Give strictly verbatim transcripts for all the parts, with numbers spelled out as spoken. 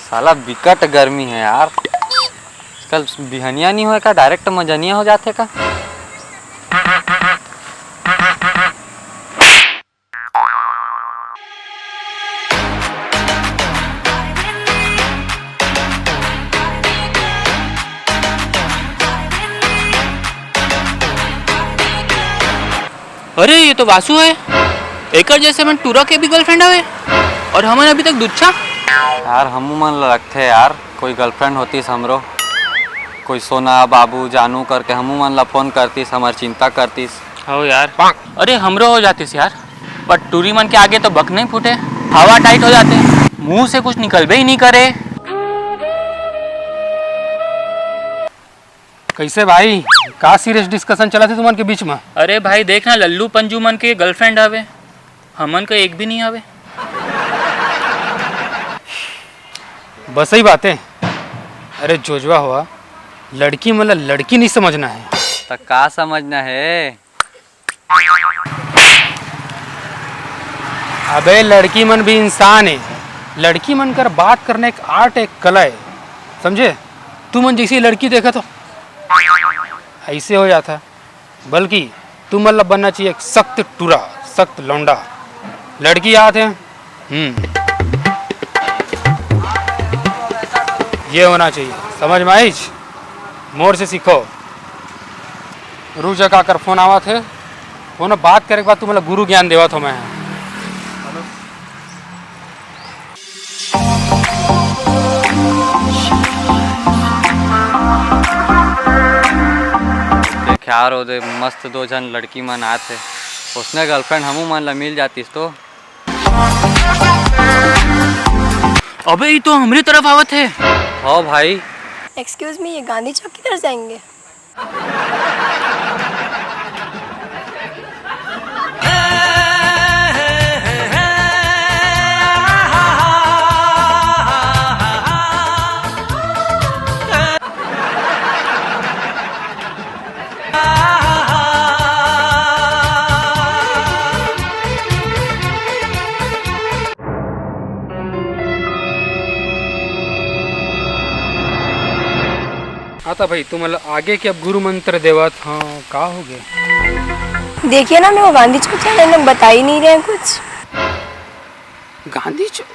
साला बिकट गर्मी हे यार। कल बिहनिया नहीं होय का, डायरेक्ट मजनिया हो जाथे का? अरे, ये तो वासु हे। एकर जैसे मन टूरा के भी गर्लफ्रेंड हवे और हमन अभी तक दुच्छा। यार, हमू मन ला लगथे यार, कोई गर्लफ्रेंड होतीस हमरो, कोई सोना, बाबू, जानू करके हमू मन ला फोन करतीस, हमर चिंता करतीस। हो यार, अरे, हमरो हो जातीस यार, पर टूरी मन के आगे तो बक नहीं फूटे, हवा टाइट हो जाथे, मुंह से कुछ निकलबे ही नहीं करे। कैसे भाई, का सीरियस डिस्कशन चलत हे तुमन के बीच में? अरे भाई, देख ना, लल्लू पंजू मन के गर्लफ्रेंड हवे, हमन का एक भी नहीं हवे। बस सही बात हे। अरे जोजवा हुआ, लड़की मतलब लड़की नहीं समझना हे। त का समझना हे? अबे, लड़की मन भी इंसान हे। लड़की मन कर बात करना एक आर्ट, एक कला हे, समझे? तुमन जैसी लड़की देखा तो ऐसे हो जाता, बल्कि तुमन ला बनना चाहिए एक सख्त टूरा, सख्त लौंडा। लड़की आत हे, हम्म, ये होना चाहिए, समझ में आइस? मोर से सीखो। रुक जा, काकर फोन आवत हे। कोनो बात करे के बाद तुमन ला गुरु ज्ञान देवत हो मैं। देख यार, ओदे मस्त दो झन लड़की मन आत हे, ओसने गर्लफ्रेंड हमू मन ला मिल जातीस तो। अबे, ई तो हमरी तरफ आवत हे। हाँ भाई। एक्सक्यूज मी, ये गांधी चौक किधर जाएंगे? हाँ त भाई, तुमन ला आगे के अब गुरु मंत्र देवत हँव, का होगे? देखिए ना, मेरे को गांधी चौक जाना है, लोग बता ही नहीं रहे हैं कुछ। गांधी चौक?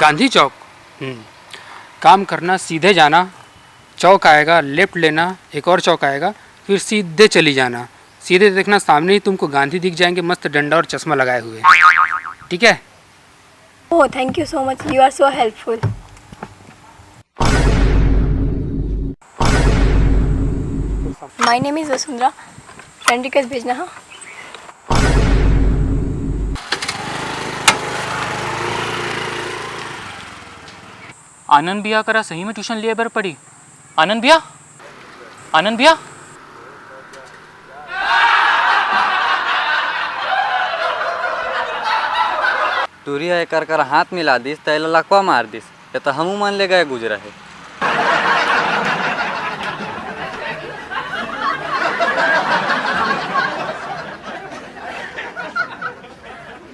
गांधी चौक? हम्म। काम करना, सीधे जाना, चौक आएगा, लेफ्ट लेना, एक और चौक आएगा, फिर सीधे चली जाना। सीधे देखना, सामने ही तुमको गांधी दिख जाएंगे, मस्त डंडा और चश्मा लगाए हुए। ठीक है? Oh, thank you so much. You are so helpful. My name is Vasundhara. Friend request भेजना, हाँ? आनंद भैया करा सही में ट्यूशन लिए बर पड़ी। आनंद भैया, आनंद भैया। टूरी ह एकर कर हाथ मिला दिस, त एला लकवा मार दिस। ये तो हमू मन ले गए गुजरा हे।